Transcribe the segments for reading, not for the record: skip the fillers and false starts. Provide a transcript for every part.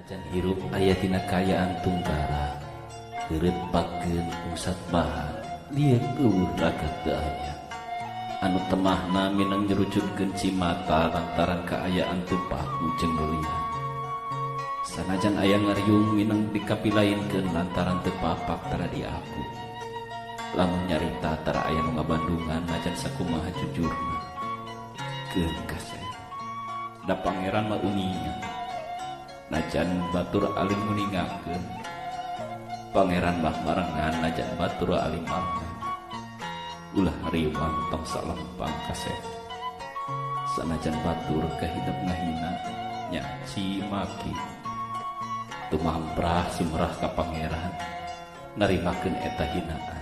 Sanajan hirup aya dina kaayaan tungkara, heureut pakeun usat bahan, lieuk euweuh ragat teu aya. Anu temahna mineng nyerucutkeun cimata lantaran kaayaan teu paku jeung leuwihan. Sanajan aya ngariung mineng dikapilainkeun lantaran teu papak tara diaku. Lamun nyarita tara aya nu ngabandungan najan sakumaha jujurna. Keun kasep. Da pangeran mah uninga. Najan batur alim nguningakeun. Pangeran mah marengan najan batur alim marengan. Ulah riwang tong salempang kasep. Sanajan batur kahidep ngahina nyaci maki. Tumamprah sumrah ka pangeran narimakeun eta hinaan.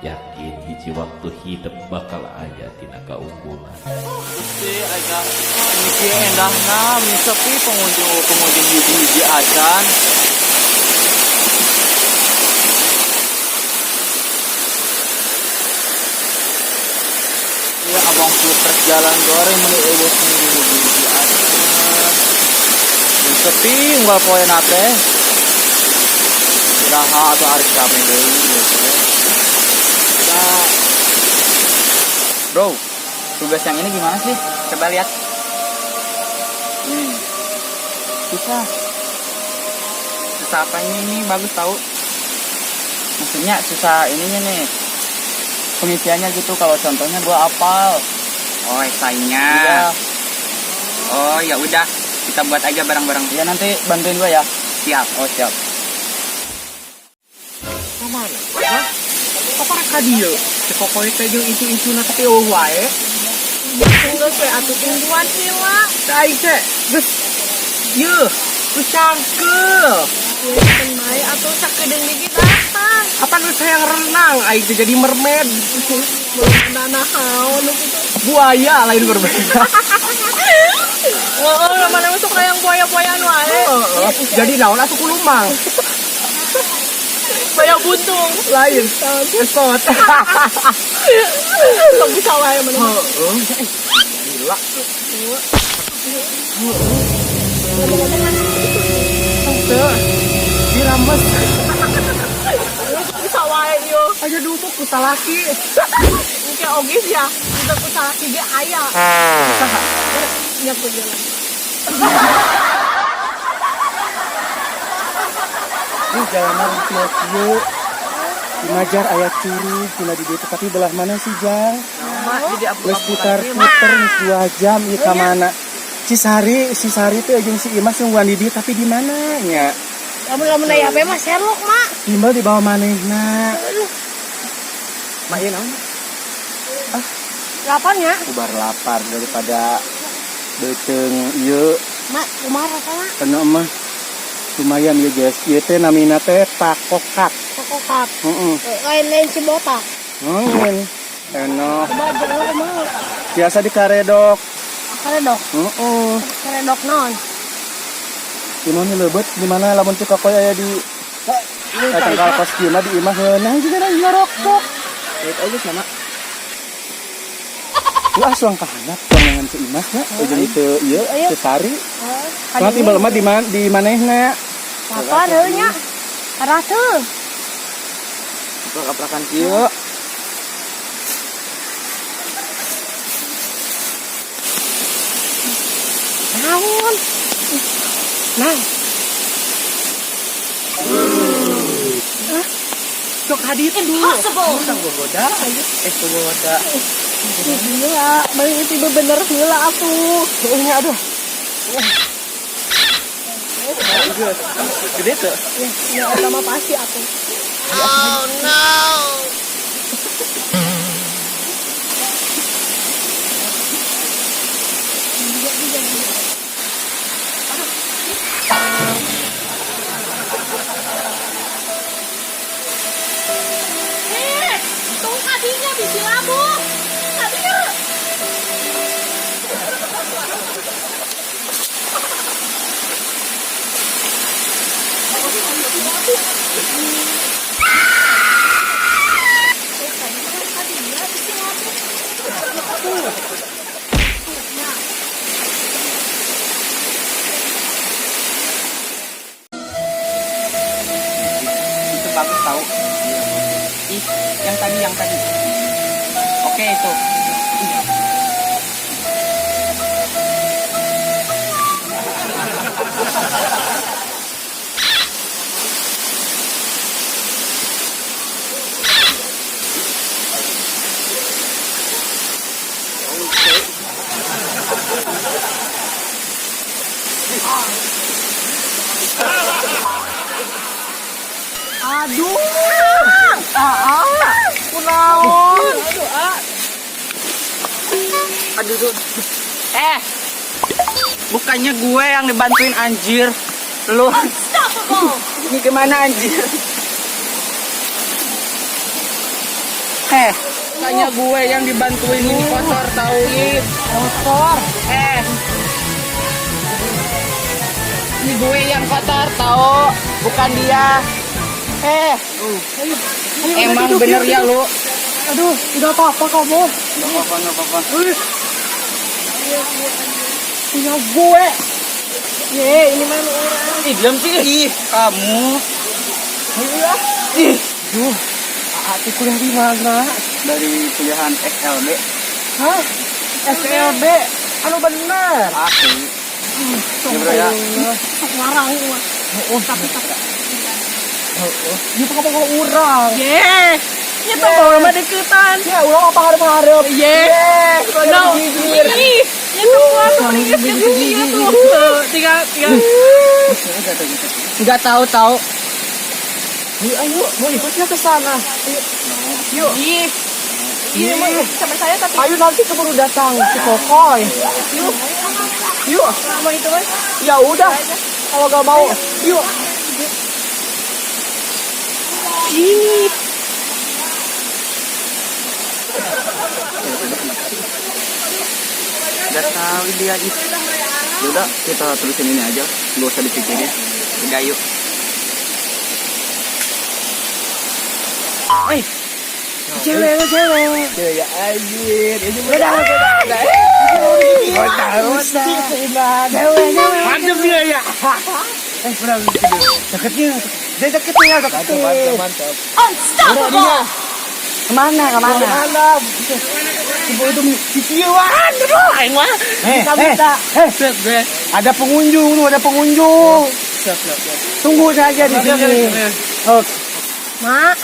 Yakin hiji waktu hidup bakal aya tina kaunggulan. Gusti aja ini endahna meni sepi pengunjung pengunjung hiji-hiji acan. Iya abang puter jalan goreng meni euweuh pengunjung hiji-hiji acan. Meni sepi unggal poena teh. Iraha atau ari rame deui ieu teh. Nah. Bro, tugas yang ini gimana sih? Coba lihat. Ini nih. Susah. Susah apa ini? Bagus tahu. Maksudnya susah ininya nih. Pengisiannya gitu, kalau contohnya gua apal. Oh, esainya. Iya. Oh, ya udah, kita buat aja bareng-bareng. Iya, nanti bantuin gua ya. Siap. Oh, siap. Kamana? Hah? Kok para ka dieu? Si Kokoy teh jeung incu-incuna tapi euweuh wae. Geus we atuh tungguan heula. Da aing teh geus yeuh, geus cangkeul. Ieu keun bae atuh sakedeung dikit datang. Apa geus hayang renang aing teh jadi mermaid. Belum naon nu kitu. Buaya lain mermaid. Heeh, mana masuk hayang buaya-buayaan wae. Heeh. Jadi naon atuh kulumang? Buaya buntung. Lain. Esot. Tong bisa wae mana. Heeh. Gila. Teu. Dirames. Bisa wae ieu. Aja duduk ku salaki. Engke oge sia, kita ku salaki ge aya. Saha? Nya ku jalan. Ini jalanan kieu kieu. Di Majar aya curug cenah di dieu teh, tapi belah mana sih, Jang? Geus putar-puter geus 2 jam ieu ka mana? Si Sari, si Sari teh jeung si Imas nungguan di dieu tapi di mana nya? Lamun lamun aya HP mah Sherlock, Mak. Timbal di bawah manehna. Mak ieu naon? Laparnya? Ubar lapar daripada beuteung ieu. Mak, kumaha rasana? Kena mah lumayan ya guys. Ieu teh namina teh takokat. Takokat. Heeh. Lain-lain si botak. Heeh. Enak. Kumaha jeung kumaha? Biasa di karedok. Karedok. Heeh. Karedok naon? Di mana leubet? Di mana lamun cek kokoy aya di tangkal kos kieu mah di imah heunah juga da ngarokok. Itu aja sama. Wah, suang ka handap tuangan si Imas nya. Jeung teu ieu Ayo. teu Sari. Heeh. Nah, timbal mah di mana di manehna? Lapar heuh nya. Arah teu. Aprek-aprekan kieu. Naon? Nah. Sok hadir dulu. Impossible. Sang gogoda ayo. Gogoda. Gila, balik tiba bener heula atuh. Heueuh nya aduh. Gede tuh. Ya, ya eta mah pasti atuh. Oh no. Eh, tong kadinya bisi labuh. Kadinya. bagus tahu. Ih, yang tadi, yang tadi. Oke itu. Ih. Aduh. Ah, kunaon? Aduh, ah. Aduh, tuh. Eh, bukannya gue yang dibantuin anjir. Lu. Ini gimana anjir? Eh, bukannya gue yang dibantuin, ini kotor tahu ih. Kotor. Eh. Ini gue yang kotor tahu, bukan dia. Eh, Ayo, ayo, emang duduk, bener yuk, ya duduk. lu. Aduh, udah apa-apa kamu. Enggak apa-apa, enggak apa-apa. Punya gue. Ye, ini mah nu urang. Ih, diam sih. Ih, kamu. Ayo ah. Ih, Duh, Ati kuliah di mana? Dari kuliahan SLB. Hah? SLB? Anu bener. Asli. Ya, bro ya. Sok ngarang ieu mah. Oh, Tapi tapi. Oh, ieu pokok urang. Ye. Nya tuh bawa mah deketan. Ya, urang apa hareup-hareup. Ye. No. Ih, nya tuh kuat tuh mending geus ieu tuh. Tuh, tinggal tinggal. nggak tahu tahu. Ayo, ayo, mau ikutnya ke sana. Ayo. Yuk. Ih. Iya, mah sama saya tapi Ayo nanti keburu datang si Kokoy. Yuk. Yuk. mau itu mah. Ya udah. Kalau gak mau, yuk. Ih. Enggak tahu dia ih. Ya udah, kita terusin ini aja. Enggak usah dipikirin. Udah yuk. Cewek, cewek. Cewek ya anjir. Ini udah, udah, udah. Oh, tahu Cewek, cewek. Mantep dia ya. Eh, udah, deketnya. Dia deketnya, deketnya. Mantap, mantap. Unstoppable. Kemana kemana? Kemana? Ibu itu kiciuan, aduh, aing mah. Eh, Minta-minta. eh, Set, gue. Ada pengunjung, lu ada pengunjung. Siap, siap, siap. Tunggu saja di sini. Oke. Mak.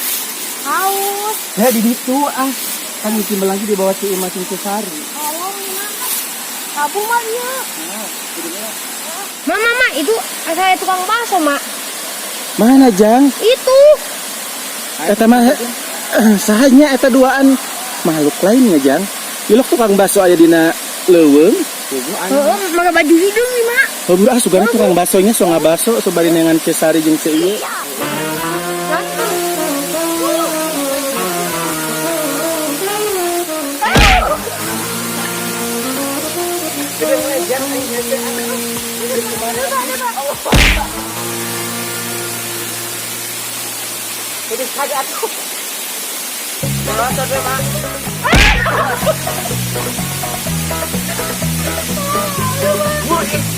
Haus. Ya di situ ah. Kan bikin lagi di bawah si Ima Sari. Tolong mak. Kamu mah ieu. Ma, ma, ma, itu saya tukang bakso, Mak. Mana, Jang? Itu. Eta mah sahanya eta duaan makhluk lainnya, Jang. Ilok tukang bakso aya dina leuweung. Heeh, pakai baju hidung nih, Mak. Oh, bro, ah sugana tukang baksonya so ngabaso so bari nengan Cesari jeung ceu ieu.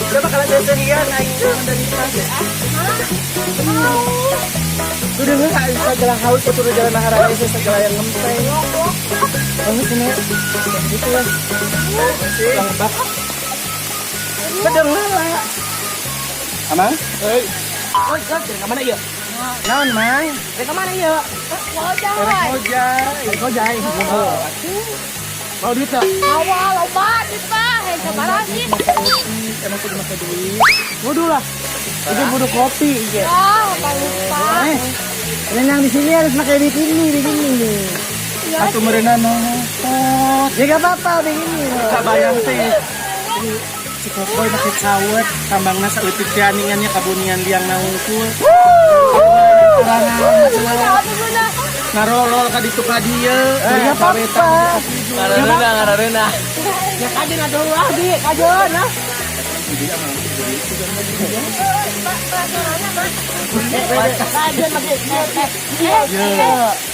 Udah bakalan seserian aing dari Udah nggak segala haus itu udah jalan Maharaja segala yang ngempeng. Oh, sini. Gitu lah. Yang bak. Sedang lah. Amang? Hei. Oh, dari mana ieu? Naon, Mang? Dari mana ieu? Ngojay. Ngojay. Ngojay. Mau duit tak? Awal loba duit mah, hei sabaraha sih? Emang kudu make duit. Kudu lah. Itu butuh kopi ya. Ah, lupa lupa. Eh, yang di sini harus pakai bikini, bikini nih. Atau merenang nonton. Ya gak apa-apa begini. Tak bayang teh. Si Kokoy pakai cawet, tambangna saeutik teh aningannya kabunian liang naungkul. Ngarolol ka ditu ka dieu. Ya apa-apa. Ngareunah, ngareunah. Ya kajeun atuh ah di, kajeun ah. Kajeun make.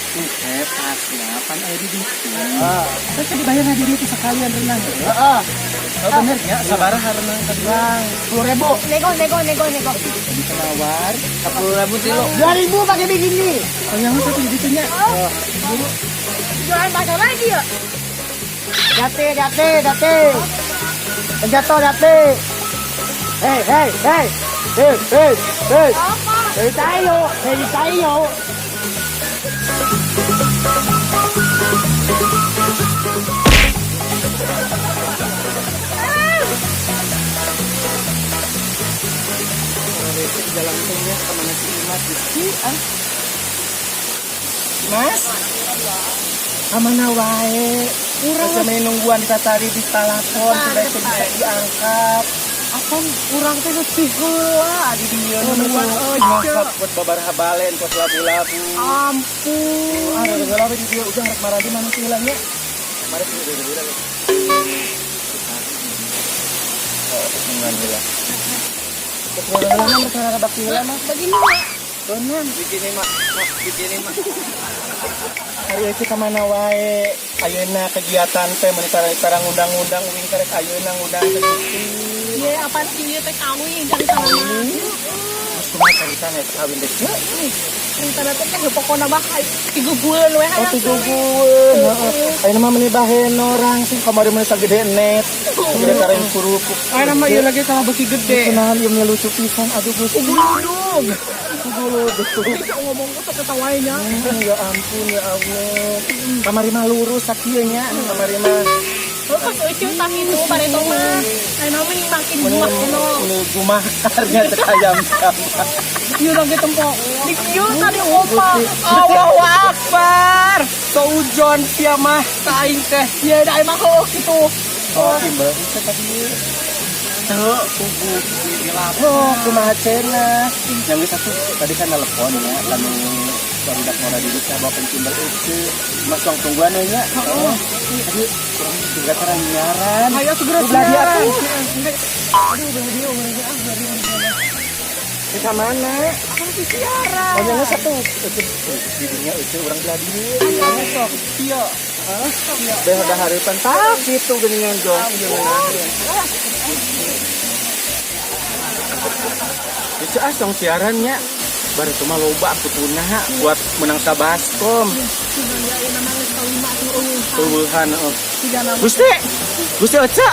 Hebatnya pan aya di ditu. Terus dibayar di ditu sekalian renang. Heeh. Oh, bener ya, sabaraha renang ka Bang? 10.000. Nego, nego, nego, nego. Bisa nawar. 10.000 tilu. 2.000 pakai bikini. Oh, yang satu di ditunya. Jualan bakso lagi ya? Dati, dati, dati. Penjatuh dati. Hey, hey, hey. Hey, hey, hey. Hey tayo, hey tayo. Jalan tengah kemana si Imas? Si, ah. Mas, kamana wae? Urang sampe nungguan kita tadi di telepon, sudah itu bisa diangkat. Apan urang teh geus heula di dieu nungguan Euy, buat babaraha balen, buat labu-labu. Ampun. Ah, udah heula we di dieu udah rek maradi mana sih heula nya? Mari sih udah heula. Oh, nungguan heula. Nungguan heula mah mereka bakti heula mah. Begini, Mak. Bener. Bikini mak, mak bikini mak. Hari itu kemana wae? Ayeuna kegiatan teh mun cara ngundang-ngundang uing karek ayeuna ngundang ke ditu. Iya, apaan sih ieu teh kawin cari sama. Terus kumaha caritana eta kawin teh? Cerita teh teh pokona mah tigugueun we Oh, hayang. tigugueun. Heeh. Ayeuna mah meuni baheno rangsing kamari meuni sagede net. Sagede kareng kurupuk. Ayeuna mah ieu lagi kalah beuki gede. Kunaon ieu mah lucu pisan aduh Gusti. Uguludug. Uguludug. Bisa ngomong kok ketawa nya. Ya ampun ya Allah. Kamari mah lurus sakieu nya, kamari mah. Oh, pas ucu tah itu bareto mah. Ayeuna mah makin buah no. Ini gumah karnya cek ayam sama. Ieu lagi tempo. Di kieu tadi opa. Allahu Akbar. Saujon sia mah ka aing teh. Ya da emang heueuh kitu. Oh, timbal itu tadi. Teu puguh dilap. Oh, kumaha cenah. Yang geus atuh tadi kan telepon ya, kanu barudak ngora di dieu bawa timbal euceu. Mas tong tungguan we nya. Heeh. Tadi urang segera cara nyiaran. Hayo segera Belah dia siaran. atuh. Aduh, belah dia, belah dia, ah, belah dia, belah dia. Di mana? Siaran. Oh, yang satu. Euceu di dinya euceu urang belah dieu. Nya sok. Iya. Beh udah harapan tah kitu geuningan jong. Itu ah tong siarannya baru cuma loba kutuna buat menang sabaskom. Eueuhan heeh. Gusti. Gusti Oca.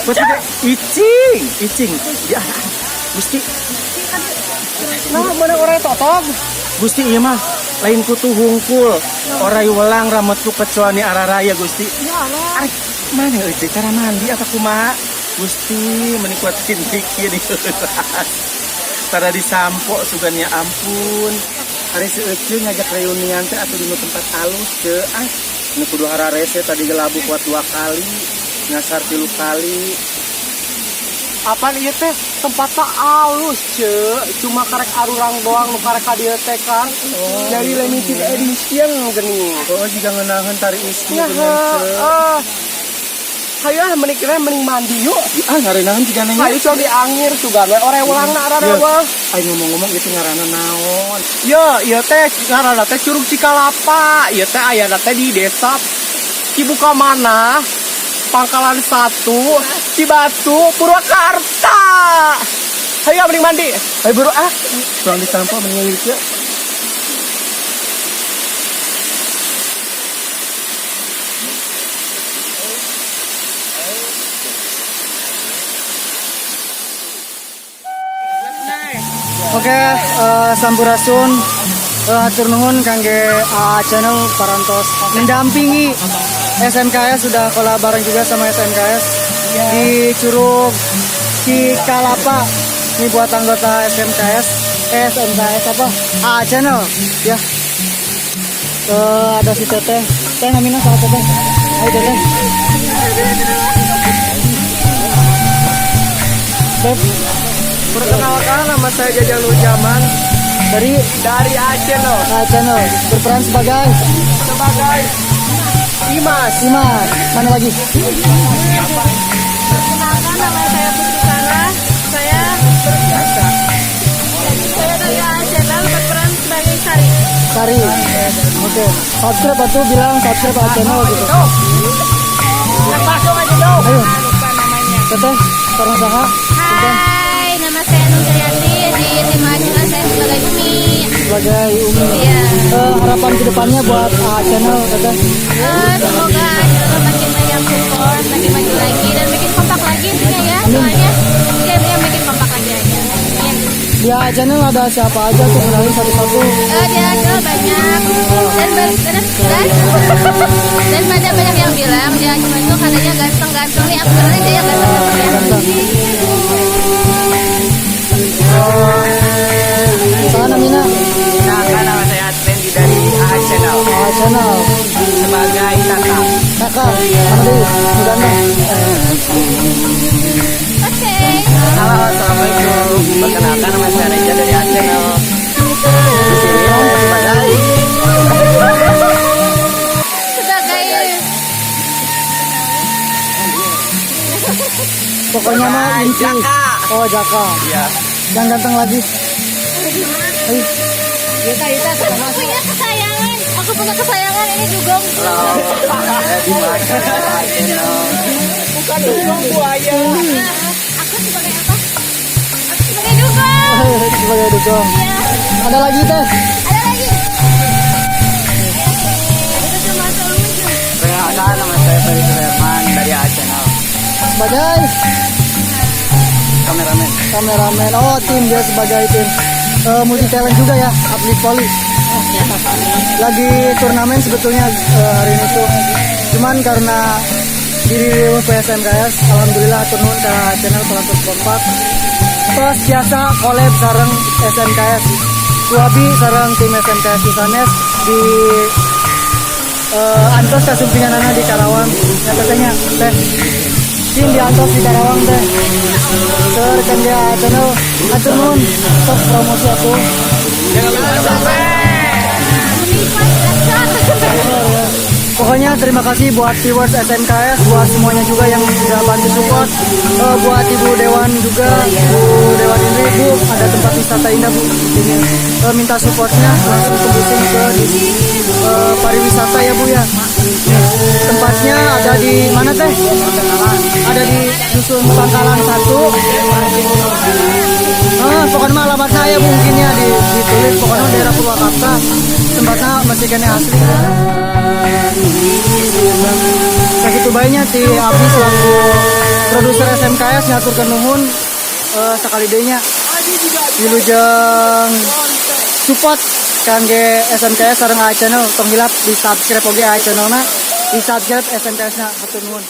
Gusti icing, icing. Ya. Gusti. Nah, mana orang totog? Gusti ieu mah lain kutu hungkul. Orai welang rametu kecuali araraya Gusti. Ya Allah. Arek mana euy cara mandi apa kumaha? Gusti meni kuat sindiki di Tara disampo sugan ya ampun. Hari si Ece ngajak reunian teh atuh di tempat alus ce ah. Nu kudu hararese tadi gelabu kuat 2 kali, ngasar 3 kali. Apaan ieu teh tempatna alus ce, cuma karek arurang doang nu karek ka dieu teh kan. Jadi limited edition geuning. Oh, juga ngeunaheun tari iski Ya, geuningan ce. ah. Hayu ah mending kira mending mandi yuk. Ah, ngarenaheun jiga nanya. Hayu coba diangir sugan we ore ulangna ararewang. Ayo ngomong-ngomong itu ngaranna naon? Yo, ieu teh ngaranna teh Curug Cikalapa. Ieu teh ayana teh di desa Cibukamana, Pangkalan 1, Cibatu, Purwakarta. Hayu mending mandi. Ayo buru ah. Kurang disampo mending ieu. Oke, Sampurasun, hatur nuhun kangge AA Channel parantos mendampingi SMKS, sudah collab bareng juga sama SMKS di Curug Cikalapa. Ini buat anggota SMKS, SMKS apa? AA Channel ya. Ada si Teteh, Teh namina salah Teteh. Ayo Teteh. Beb. Perkenalkan, nama saya Jajang Nurjaman dari AA Channel. AA Channel berperan sebagai Imas. Imas. Mana lagi? Perkenalkan, nama saya Putri Sarah. Saya dari AA Channel berperan sebagai Sari. Sari. Oke, subscribe atau bilang subscribe A channel gitu. Langsung aja dong. Ayo. Teteh, sareng saha? Hai, nama saya Nur Triati di tim A Channel, saya sebagai Umi. Sebagai Umi. Iya. Harapan kedepannya buat A Channel, Teteh? Semoga A Channel makin banyak support, makin maju lagi dan makin kompak lagi intinya ya. Soalnya yang makin kompak lagi aja. Amin. Di A Channel ada siapa aja tuh, kenalin satu-satu. Di A Channel banyak dan ber- dan dan, dan banyak banyak yang bilang di A Channel itu katanya ganteng-ganteng nih. Aku kenalin dia yang ganteng-ganteng ya. Ganteng. Saha namina? Nah, nama saya Randy dari A Channel A Channel. Sebagai kakak. Kakak, mana deui? Nu ganteng. Oke. Halo, assalamualaikum. Perkenalkan, nama saya Reja dari A Channel. Di sini saya sebagai Sebagai Pokoknya mah inti. Jaka. Oh, Jaka. Iya. Yang ganteng lagi. Ayo. Aku punya kesayangan. Aku punya kesayangan ini dugong. Halo, saya Dimas dari A Channel. Bukan dugong, buaya. Aku sebagai apa? Aku sebagai dugong. Sebagai dugong. Iya. Ada lagi, Teh? Ada lagi. Itu cuma lucu. Perkenalkan, nama saya Ferry Suherman dari A Channel. Sebagai Kameramen. Kameramen. Oh, tim dia sebagai tim multi talent juga ya, atlet voli. Lagi turnamen sebetulnya hari ini tuh. Cuman karena di PSMKS, alhamdulillah turun ke channel Pelantus Kompak. Tos biasa collab sareng SMKS. Ku abi sareng tim SMKS Cisanes di antos kasumpinganana di Karawang. Ya tetehnya, teh. Tim di antos di Karawang teh. Seur kan dia channel, hatur nuhun sok promosi aku. Jangan lupa subscribe. Pokoknya terima kasih buat viewers SMKS, buat semuanya juga yang sudah bantu support, buat Ibu Dewan juga, Bu Dewan Indri, Bu, ada tempat wisata indah Bu di sini. Minta supportnya langsung tembusin ke di pariwisata ya Bu ya. Nih, tempatnya ada di mana teh? Ada di Dusun Pangkalan 1. Ah, pokoknya mah alamat saya mungkin ya ditulis pokoknya daerah Purwakarta. Tempatnya masih keneh asli. Sakitu bae nya ti abdi selaku produser SMKS ngaturkeun nuhun sakali deui nya. Wilujeng support kangge SMKS sareng A Channel, tong hilap di subscribe oge A Channel na, di subscribe SMKS na, hatur nuhun.